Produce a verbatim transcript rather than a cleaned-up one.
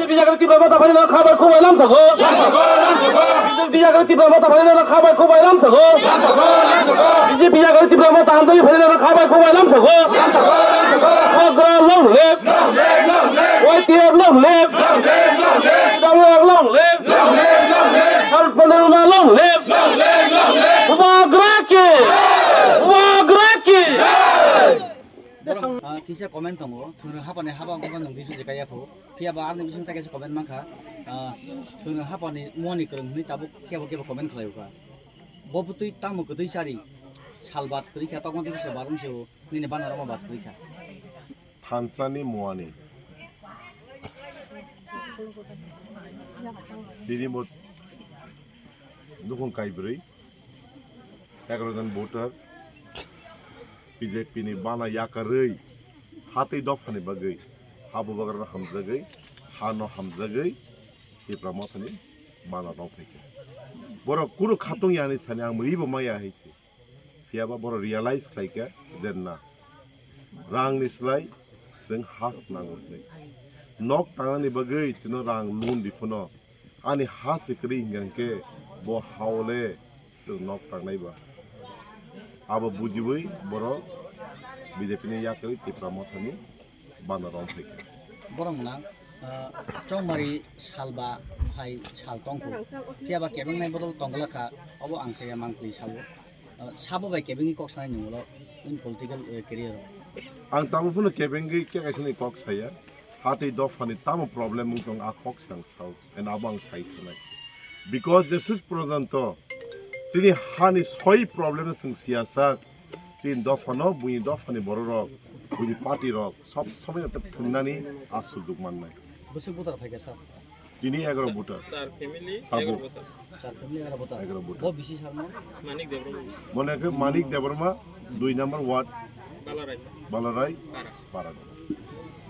B J P jaga Tipra Motha phaina khabai khubai lamsago. B J P jaga Tipra Motha phaina khabai khubai lamsago. B J P jaga Tipra Motha hamjagwi phaina khabai khubai lamsago. Bubagra long live. Y T F long live. Long live, long live. Long live, long live. Sal Pandana long live. Long live, long live. Bubagra ki. Bubagra ki. Borok, ah, kisa comment tongo, thwrwng hapani haba wngkha nwng bisu je kaya pho. Phiya ba ani bising ta kaisa comment mankha, ah, thwrwng hapani muani kwrwng hwnwi tabuk kebo kebo comment khlai ukha. Bo bwtwi tamo kwtwi chari, sal bat kwrwi kha, tokma twi se barung se o, nini bana rokma bat kwrwi kha. Thansani muani. Tini bo nukhung kaibrwi. Egaroh jon voter B J P ni bana yakarwi hatwi dophani bagwi ha bubagrano hamjagwi hano hamjagwi Tipra Mothani bana rwng phaikha. Borok kunu khatung yani sani ang mwibo maya hai se. Phiyaba borok realize khlaikha je na, rangni slai chwng has nango hinwi. Nok tangnani bagwi chwngno rang loan di phano ani ha se kwrwi hinkha hinkhe bo hao le chwng nok tangnai ba. Abo bujiwi borok B J P ni yakarwi Tipra Mothani bana rwng phaikha. Borok mwnang, ah, chongmari sal ba hai sal tongkhu. Phiyaba kebengnai bodol tongla kha, obo ang saya mangpli sabo. Ah, sabo bai kebengwi kok sanai nung ulo in political, eh, career o. Ang tamo phano kebengwi khe kaisa ni kok saya. Hatwi dophani tamo problem wng tong a kok se ang sao. And abo ang sai thanai. Because jeswk porjonto chini hani soi problem chwng siyasak, chini dophano, buini dophani bororok, buini party rok, sob somoi no thwngnani a sujug mannai. Bwswk voter phaikha sir? Tini egaroh voter. Sir family Abo. Egaroh voter. Sir family egaroh voter. Egaroh voter. Bo bisi sir no? Manik Debbarma. Mone khe Manik Debbarma, dui number ward, Balarai. Balarai, Para. Para.